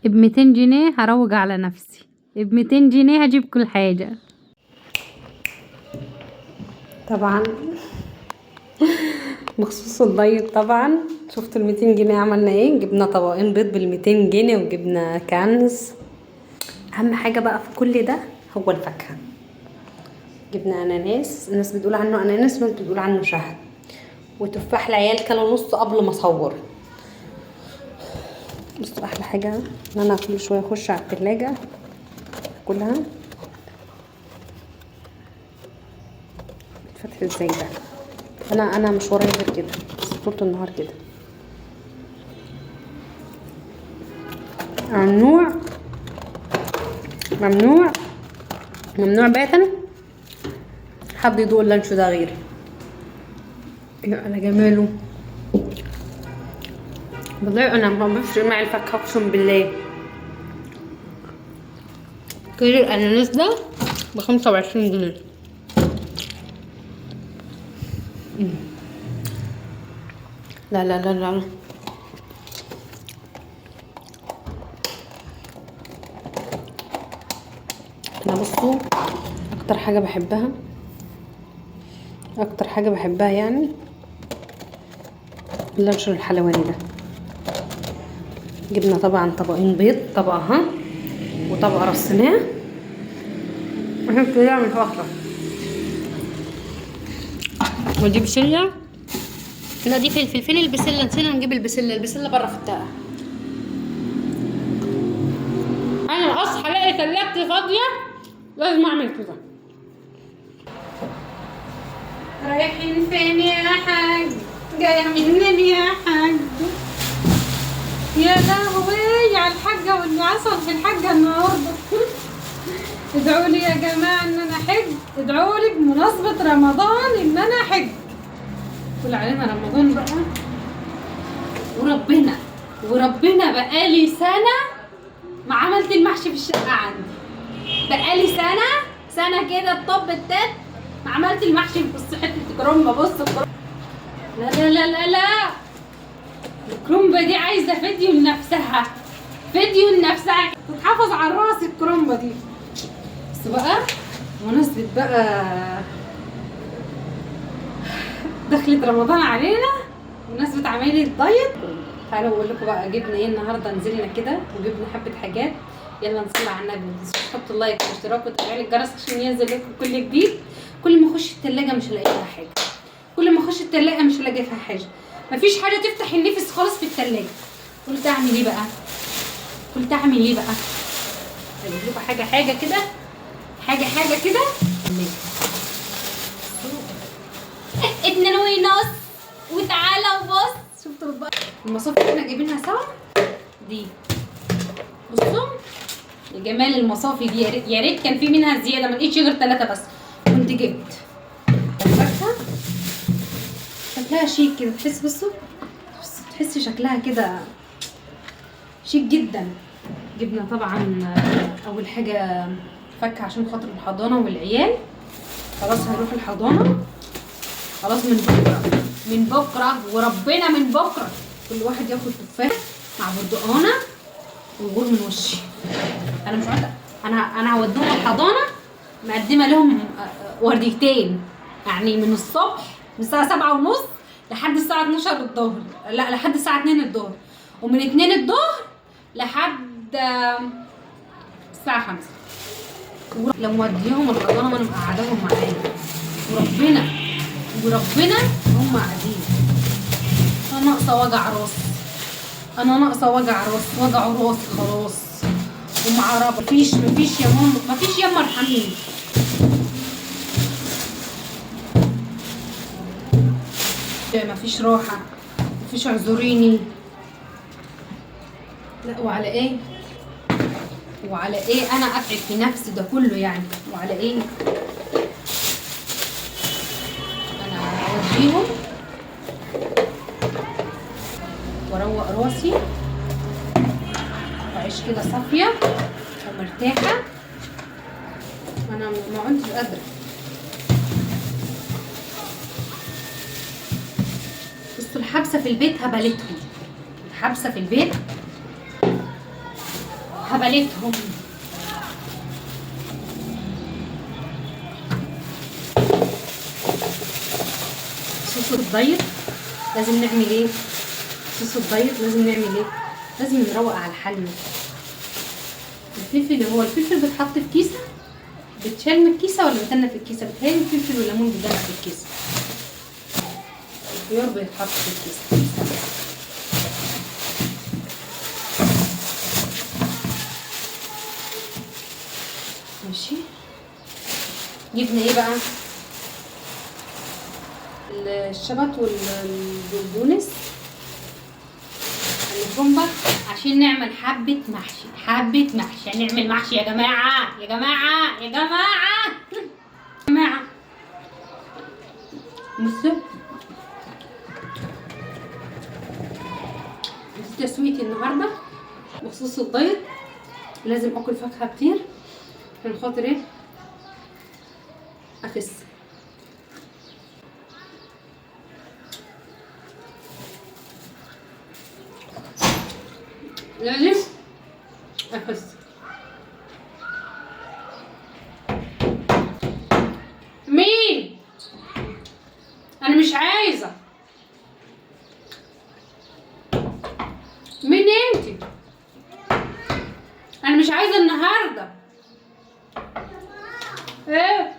ب200 جنيه هروج على نفسي، ب200 جنيه هجيب كل حاجة. طبعا بخصوص ال diet، طبعا شفتوا ال200 جنيه عملنا ايه؟ جبنا طبقين بيض بال200 جنيه وجبنا كنز. اهم حاجة بقى في كل ده هو الفاكهة. جبنا اناناس، الناس بتقول عنه اناناس وناس بتقول عنه شهد، وتفاح العيال كانوا نص قبل ما اصور. بصوا احلى حاجة ان انا كل شوية اخش على التلاجة اكلها. اتفتح ازاي ده؟ انا مش ورايا غير كده، بس طول النهار كده. ممنوع ممنوع ممنوع باتا حد يدوق اللانشو ده غيري. يا على جماله والله، انا ما بفرق معي الفاكهة اقسم بالله. كيلو الاناناس ده ب25 جنيه. لا لا لا لا، انا بصوا اكتر حاجة بحبها، اكتر حاجة بحبها يعني اللانشون الحلواني ده. جبنا طبعا طبقين بيض، طبقه ها وطبقه رصيناه عشان كده من فخره. ودي بسلة، لا دي فلفل. فين البسله؟ نسينا نجيب البسله، البسله بره في الطاقة. انا اصحى الاقي ثلاجتي فاضية لازم اعمل كده. رايحين فين يا حاج؟ جاية منين يا حاج؟ يا لهوي على الحاجة واللي عصل في الحاجة النهارده. ادعوا لي يا جماعة ان انا حج، ادعوا لي بمناسبة رمضان ان انا حج. كل علينا رمضان بقى، وربنا وربنا بقالي سنة ما عملت المحشي في الشقة عندي، بقالي سنة كده الطب التات ما عملت المحشي. بص حتة كرنبه، بص الكرنبه، لا لا لا لا لا، الكرنبه دي عايزه فيديو لنفسها، فيديو لنفسها تتحافظ على الراس الكرنبه دي. بس بقى مناسبة بقى دخلت رمضان علينا، مناسبة عملية ال diet، تعالوا اقول لكم بقى جبنا ايه النهارده. نزلنا كده وجبنا حبة حاجات، يلا نصلي على النبي. ما تنسوش تحطوا like واشتراك وتفعيل الجرس عشان ينزل لكم كل جديد. كل ما اخش التلاجة مش هلاقي فيها حاجة، كل ما اخش التلاجة مش هلاقي فيها حاجة، مفيش حاجة تفتح النفس خالص في التلاجة. قلت اعمل ايه بقى؟ قلت اعمل ايه بقى؟ اجيب لكم حاجة حاجة كده، حاجة حاجة كده. 2.5 وتعالى وبص. شفتوا بقى المصافي اللي احنا جايبينها سوا دي؟ بصوا يا جمال المصافي دي، يا ريت كان في منها زيادة، ما لقيتش غير 3 بس كنت جبت. الفاكهة شكلها شيك كده، تحس بصوا تحسي شكلها كده شيك جدا. جبنا طبعا اول حاجة فاكهة عشان خاطر الحضانة والعيال، خلاص هيروحوا الحضانة خلاص من بكره، من بكره وربنا من بكره كل واحد ياخد تفاح مع برتقانه وغور من وشي. انا مش عارفه، انا هوديهم الحضانة مقدمه لهم ورديتين، يعني من الصبح من الساعة 7:30 لحد الساعة 12 الظهر، لا لحد الساعة 2 الظهر، ومن 2 الظهر لحد الساعة 5. لما اوديهم الحضانة وانا مقعداهم معايا، وربنا وربنا هم قاعدين. انا ناقصه وجع راس، انا ناقصه وجع راس، وجعوا راسي خلاص. ومع رب مفيش يا ماما، مفيش يا ارحميني. مفيش راحة، مفيش اعذريني. لا وعلى ايه؟ وعلى ايه انا اتعب في نفسي ده كله يعني؟ وعلى ايه؟ انا اوديهم واروق راسي واعيش كده صافية ومرتاحه. انا ما عدتش قادرة. بصوا الحبسة في البيت هبلتهم، الحبسة في البيت. هبلتهم. صوص الدايت لازم نعمل ايه؟ صوص الدايت لازم نعمل ايه؟ لازم نروق على حالنا. الفلفل، هو الفلفل بيتحط في كيسه؟ بتشال من الكيسة ولا بتنى في الكيسة؟ بتهيألي الفلفل والليمون بيتدخل في الكيسة. الخيار بيتحط في الكيسة. ماشي. جبنا ايه بقى؟ الشبت والبقدونس الكرنبه عشان نعمل حبة محشي. حبة محشي، هنعمل محشي يا جماعة يا جماعة يا جماعة يا جماعة. بصوا دي تسويتي النهارده بخصوص الدايت. لازم اكل فاكهة كتير عشان خاطر ايه؟ اخس. لازم اخس. مين؟ انا مش عايزه. مين انتي؟ انا مش عايزه النهارده. ايه؟